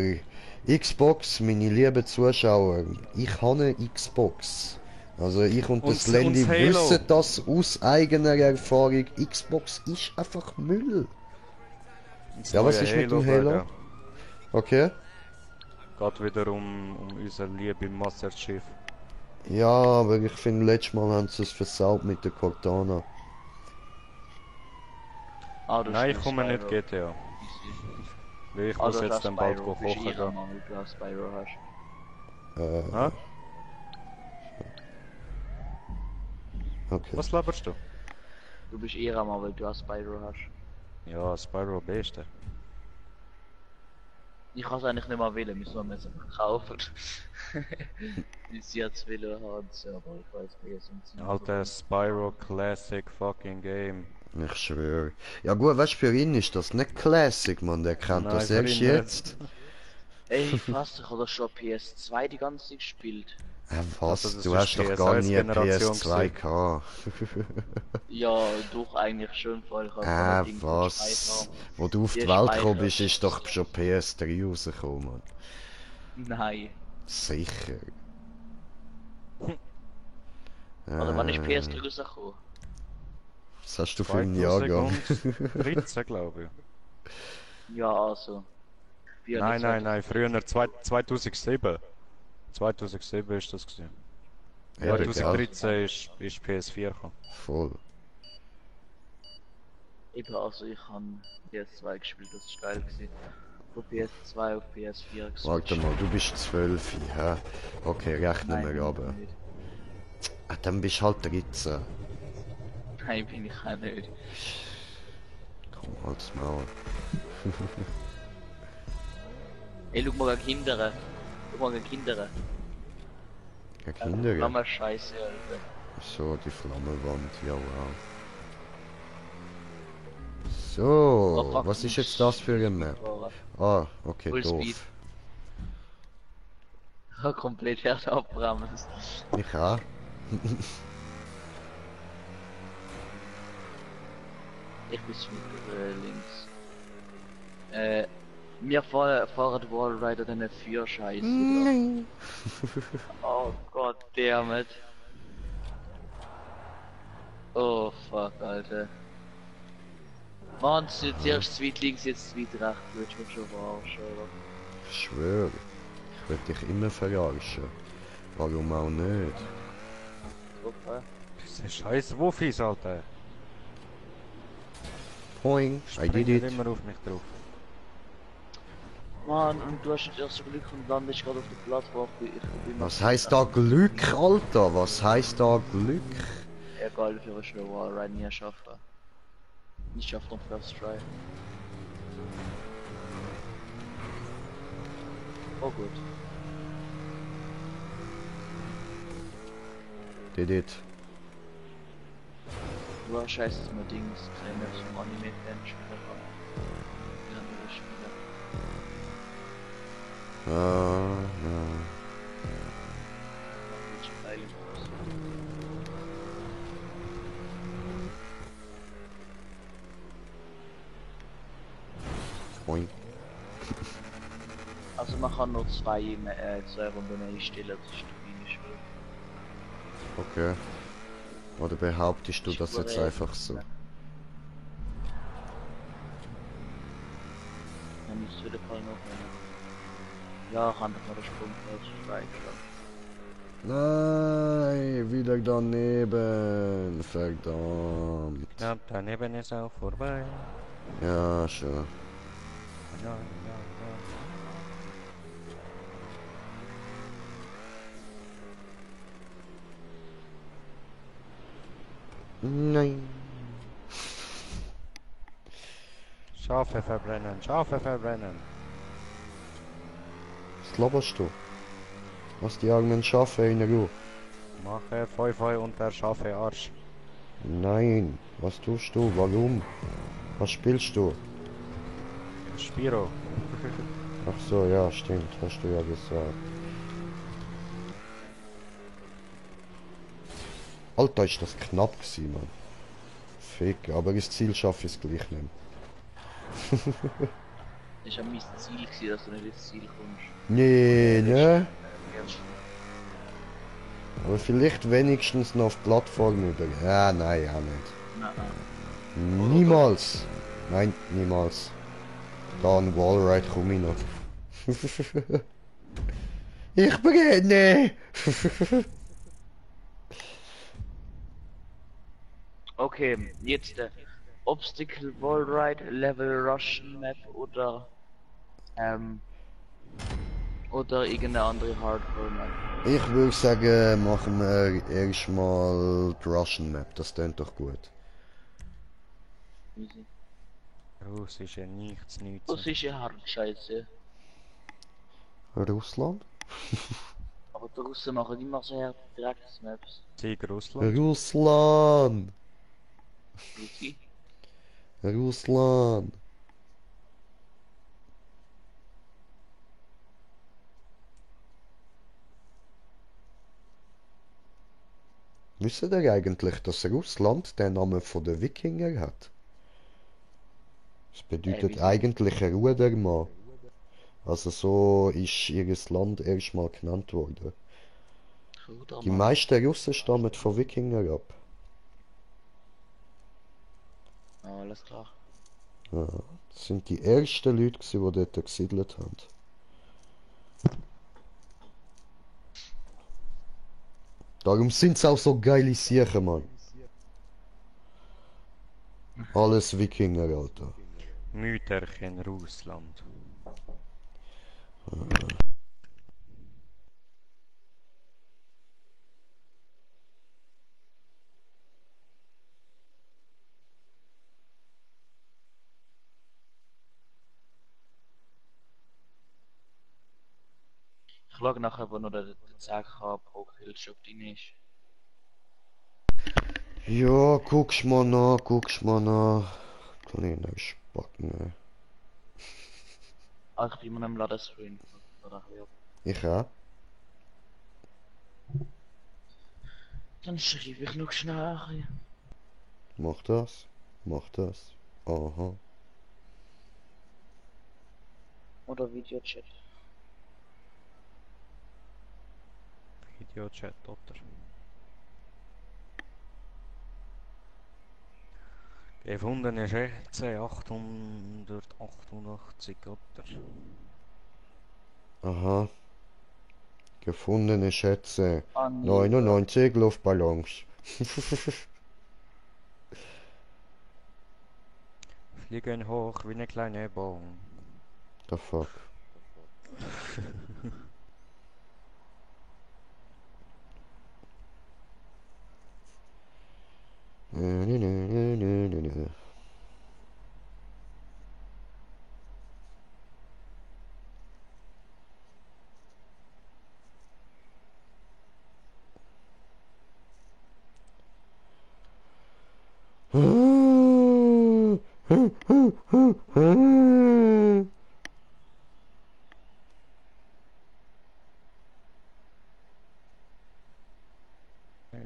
Xbox, meine lieben Zuschauer, ich habe eine Xbox. Also ich und das Landy Halo. wissen das aus eigener Erfahrung. Xbox ist einfach Müll. Das Ja, was neue ist mit dem Halo? sagen. Okay. Geht wieder um unser liebe Master Chief. Ja, aber ich finde, letztes Mal haben sie es versaut mit der Cortana. Ah, du Nein, ich spielst komme nicht Spyro. GTA. Weil ich Ah, muss du jetzt hast dann bald Spyro. kochen Bist ihrer gehen. Mann, weil du hast Spyro hast. Hä? Okay. Was laberst du? Du bist ihrer Mann, weil du hast Spyro hast. Ja, Spyro Beste. Ich kann es eigentlich nicht mal wählen, müssen wir es einfach kaufen. Sie hat es willen haben, aber ich weiß PS und sie. Alter Spyro Classic fucking Game. Ich schwöre. Ja gut, weißt du, für ihn ist das nicht Classic, man. Der kennt Nein, das für erst ihn jetzt. Ey, fast, ich habe das schon PS2 die ganze Zeit gespielt. Was? Also das Du ist hast doch gar nie PS1-Generation PS2 gewesen. gehabt. Ja, doch eigentlich schon, weil ich Ah, Ding was? Wo du auf die Die Welt gekommen bist, Speicher- ist doch schon PS3 rausgekommen, Mann. Nein. Sicher. Oder wann ist PS3 rausgekommen? Was hast du für einen Jahrgang? 2013, glaube ich. Ja, also. Nein, früher 2007. 2007 ist das gewesen. Ja, egal. 2013 ist PS4 gekommen. Voll. Eben, also ich habe PS2 gespielt, das ist geil gewesen. Von PS2 auf PS4 geswitcht. Warte mal, du bist 12, hä? Okay, rechnen Nein, wir aber. nicht. Ah, dann bist du halt 13. Nein, bin ich auch nicht. Komm, halt's Maul. Ey, schau mal Kinder. Schau mal Kinder. Ja, Kinder. Mama Scheiße, Alter. So, die Flammenwand, ja wow. So, fuck, was ist jetzt das für ein Map? Ah, okay, Fullspeed. doof. Komplett hart abbremst. Ich auch. Ich bin links. Wir fahren Wallrider dann für Scheiße. Nein. Oh Gott, dammit. Oh fuck, Alter. Mann, zuerst zweit links, jetzt zweit rechts. Willst du mich schon verarschen, oder? Ich schwöre, ich will dich immer verarschen. Warum auch nicht? Super. Diese scheiß Wuffis, Alter. Poing, I did Springen it. immer auf mich drauf. Mann, und du hast jetzt erst Glück und landest gerade auf der Plattform. Ich bin Was heißt da Glück, Alter? Was heißt da Glück? Egal, wie wir schon Wallride nie schaffen. Ich schaff noch First Try. Oh gut. Did it. Du hast scheiße, dass man Dings gesehen hat, zum Anime-Fan-Spieler kann. Die andere Spieler. Ah, ja. Welche Teile groß. Poing. Also man kann nur zwei Runden einstellen, das ist der Finish. Okay. Oder behauptest du das jetzt einfach so? Dann müsste es wieder Fall noch nehmen. Ja, kann doch mal den Sprung falsch Nein, wieder daneben. Verdammt. Ja, daneben ist auch vorbei. Ja, schon. Ja. Nein. Schafe verbrennen, Schafe verbrennen. Was laberst du? Lass die armen Schafe in Ruhe. Mache Feu und der Schafe Arsch. Nein. Was tust du? Warum? Was spielst du? Spiro. Ach so, ja, stimmt. Hast du ja gesagt. Alter, ist das knapp gewesen, Mann. Fick, aber das Ziel schaffe ich es gleich nicht. ist ja mein Ziel gewesen, dass du nicht ins Ziel kommst. Nee, ne? Erst Aber vielleicht wenigstens noch auf die Plattform über. Ja, nein, auch nicht. nein. Niemals. Nein, niemals. Da an Wallride komme ich noch. Ich brenne! Okay, jetzt Obstacle Wallride, Level Russian Map oder irgendeine andere Hardcore Map. Ich würde sagen, machen wir erstmal die Russian Map. Das klingt doch gut. Easy. Russische nichts Das nützen. ist ja hart scheiße. Russland? Aber die Russen machen immer sehr direktes Maps. Sieg Russland. Russland! Ruski. Russland! Wisst ihr eigentlich, dass Russland den Namen von den Wikinger hat? Das bedeutet wieso? eigentlich ein Rudermann. Also so ist ihr Land erstmal genannt worden. Die meisten Russen stammen von Wikinger ab. Alles klar. Ja, das sind die ersten Leute, die dort gesiedelt haben. Darum sind es auch so geile Siechen, Mann. Alles Wikinger, Alter. Mütterchen Russland. Ich schaue nachher, wo noch der 10k pro Killshop drin ist. Ja, guckst mal nach, Kleiner Spacken. Ah, ich bin immer am Ladescreen. Ich auch. Dann schreibe ich noch schnell ein bisschen. Mach das. Mach das. Aha. Oder Videochat. Videochat, oder? Gefundene Schätze 888, oder? Aha. Gefundene Schätze. Ah, nee. 99 Luftballons. Fliegen hoch wie eine kleine Bohne. The fuck.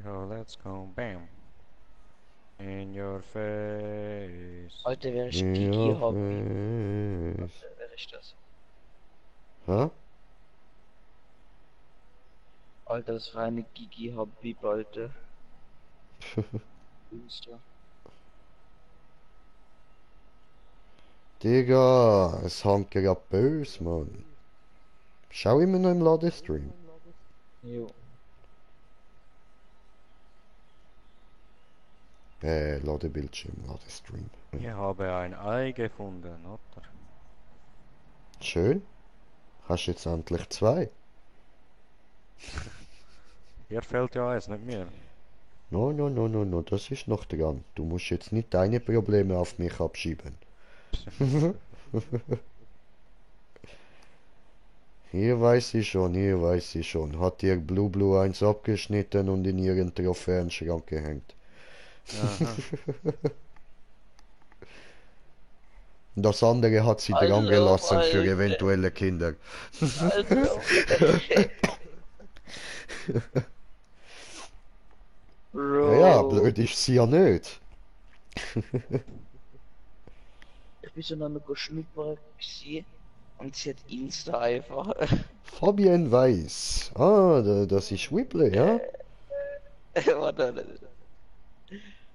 So, let's go. Bam. In your face. Alter, wer ist In Gigi your Hobby? face. Wer ist das? Hä? Alter, das war eine Gigi Hobby, Alter. Insta. Digga, es hängt gerade böse, Mann. Schau immer noch im Ladestream. Jo. Ladebildschirm, Ladestream. Ich habe ein Ei gefunden, oder? Schön. Hast jetzt endlich zwei. Hier fehlt ja eins, nicht mir. No, no, no, no, no, das ist noch dran. Du musst jetzt nicht deine Probleme auf mich abschieben. Hier weiß ich schon. Hat ihr Blue Blue eins abgeschnitten und in ihren Trophäenschrank gehängt. Aha. Das andere hat sie dran Alter, gelassen für Alter. eventuelle Kinder. Alter. Bro. Ja, blöd ist sie ja nicht. Ich bin schon einmal schnuppern gewesen und sie hat Insta einfach. Fabian Weiß. Ah, das ist Whipple, ja? Warte.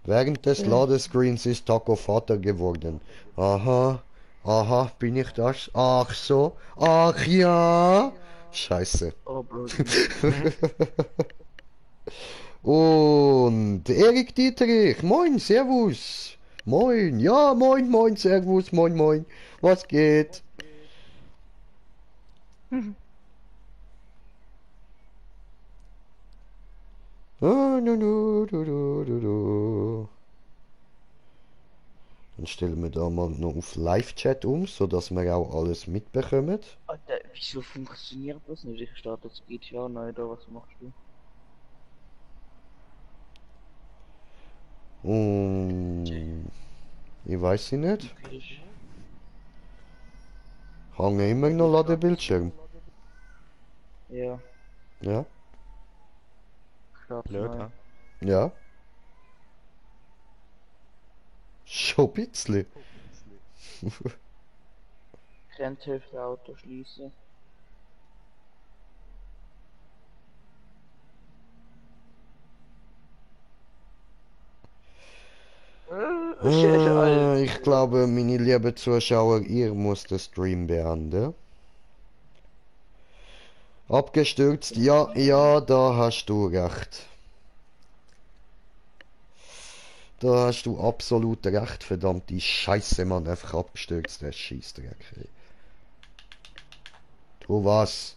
Während des Ladescreens ist Taco Vater geworden. Aha, bin ich das? Ach so, ach ja. Scheiße. Oh, Bro. Und Erik Dietrich, moin, servus. Moin, ja, moin, servus, moin. Was geht? Dann stellen wir da mal noch auf Live-Chat um, sodass wir auch alles mitbekommen. Alter, Wieso funktioniert das nicht? Ich starte jetzt GTA neu da, was machst du? Ich weiß nicht. Okay. Hange immer noch Ladebildschirm. Ja, Ja? starte Blöd, neu. hä? Ja? Schon ein bisschen. Grenzhälfte Auto schließen. Ist alt. Ich glaube, meine lieben Zuschauer, ihr müsst den Stream beenden. Abgestürzt, ja, ja, da hast du recht. Da hast du absolut recht, verdammte Scheiße, Mann, einfach abgestürzt, der Scheissdreck. Ey. Du was?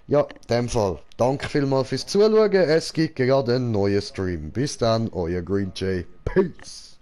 Ja, in dem Fall. Danke vielmals fürs Zuschauen. Es gibt gerade einen neuen Stream. Bis dann, euer Green Jay. Peace.